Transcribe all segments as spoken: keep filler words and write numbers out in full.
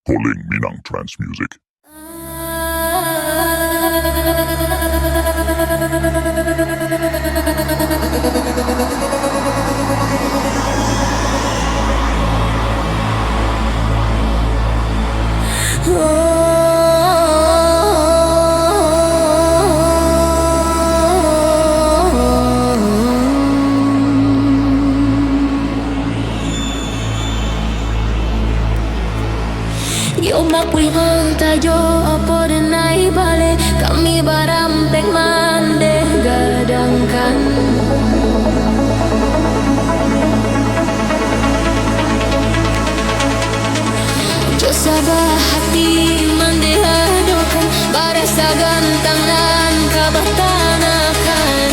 Holeng Minang Trance Music. Yo makuih manta jo apo den naiak baleh, kami barampek mandeh gadangkan. Jo sabah hati mandeh adokan, barasa gantang nan ka batanakan.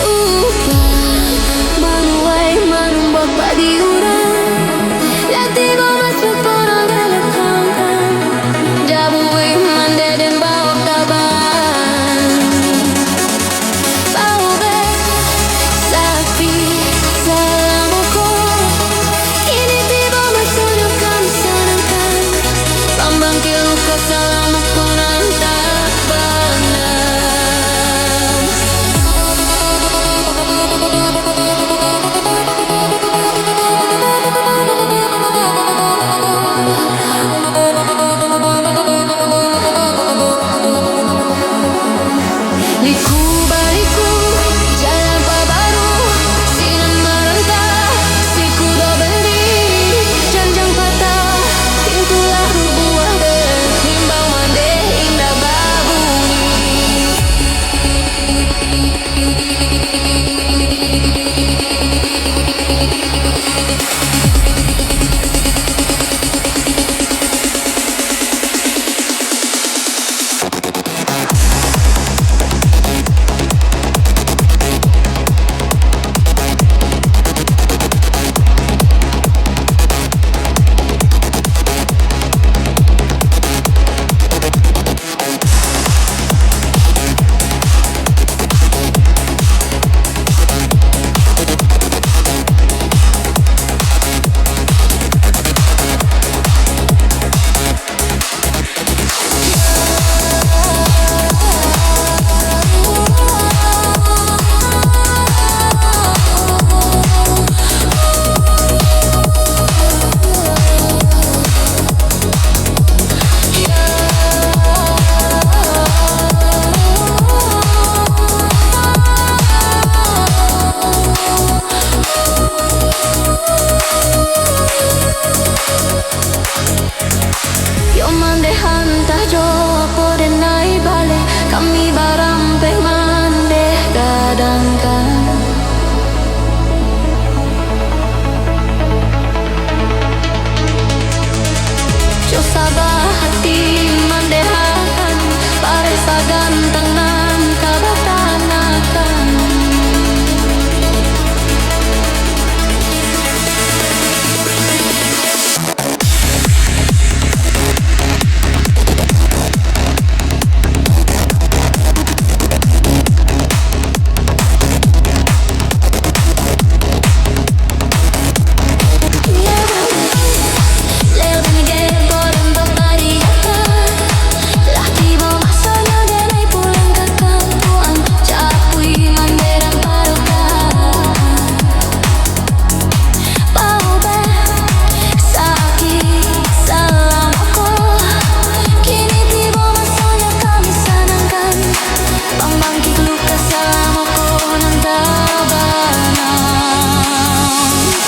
Upah manuai manumbok padi urang, lah tibo masuak urang dalam kangkang, jabuik mandeh den baok taban. Baubek sapi salamo ko, kini tibo masonyo kami sanangkan, pambangkik luka salamo ko nan tabana. Liku-baliku jalan pabaru, sinan maranta, sikudo bendi, janjang patah, pintu lah rubuah, den imbau mandeh indak babunyi. Yo mandeh antah jo apo den naiak baleh, kami barampek mandeh gadangkan. Jo sabah hati mandeh akan, bareh sagantang nan ka batanakan. Baubek sakik salamo ko, kini tibo masonyo kami sanangkan, pambangkik luka salamo ko nan tabana.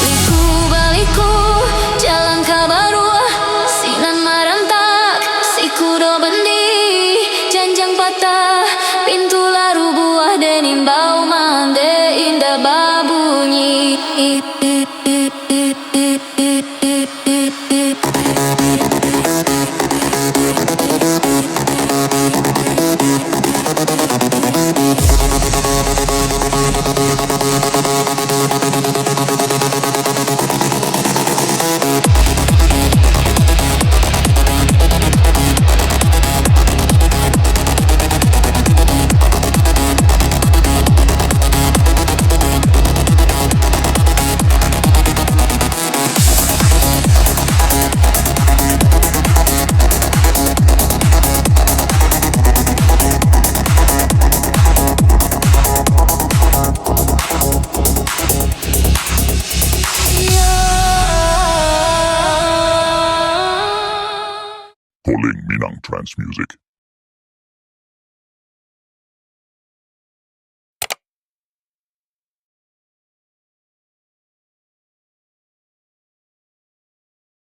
Liku-baliku jalan ka baruah, sinan marantak, sikudo bendi, janjang patah, pintu lah rubuah, den imbau mandeh indak babunyi. Link Minang Trans Music.